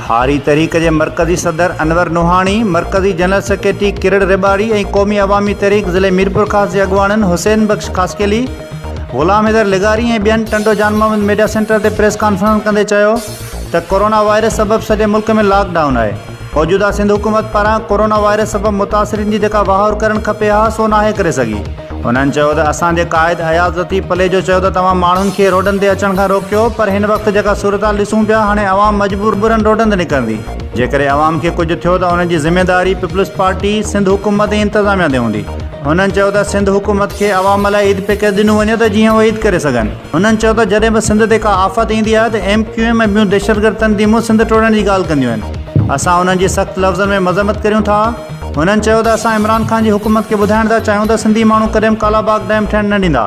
هاري تحريڪ جي مرڪزي صدر انور نوحاڻي، مرڪزي جنرل سيڪريٽري ڪرڙ رٻاڙي ۽ قومي عوامي تحريڪ ضلعي ميرپورخاص جي اڳواڻن حسين بخش خاصخيلي، غلام حيدر لغاري ۽ ٻين ٽنڊو جان محمد ميڊيا سينٽر تي پريس ڪانفرنس ڪندي چيو ته ڪورونا وائرس سبب سڄي ملڪ ۾ لاڪ ڊائون آهي، موجوده سنڌ حڪومت پاران ڪورونا وائرس سبب متاثرين جي جيڪا واهر ڪرڻ کپي ها سو ناهي ڪري سگهي. هنن چيو ته اسان جي قائد اياز لطيف پليجو چيو ته توهان ماڻهن کي روڊن تي اچڻ کان روڪيو پر هن وقت جيڪا صورتحال ڏسون پيا هاڻي عوام مجبورن روڊن تي نڪرندي جيڪڏهن عوام کي ڪجهه ٿيو ته ان جي ذميواري پيپلز پارٽي، سنڌ حڪومت ۽ انتظاميا تي هوندي. هنن چيو ته سنڌ حڪومت کي عوام لاء عيد پيڪيج ڏنو وڃي ته جيئن اهي عيد ڪري سگهن. هنن چيو ته جڏهن به سنڌ تي ڪا آفت ايندي آهي ته ايم ڪيو ايم ۽ ٻيون دهشتگرد تنظيمون سنڌ ٽوڙڻ جي ڳالهه ڪنديون آهن اسان انهن جي سخت لفظن ۾ مذمت ڪريون ٿا. هنن چيو ته اسان عمران خان جي حڪومت کي ٻڌائڻ ٿا چاهيون ته سنڌي ماڻهو ڪڏهن به ڪالا باغ ڊيم ٺهڻ نه ڏيندا.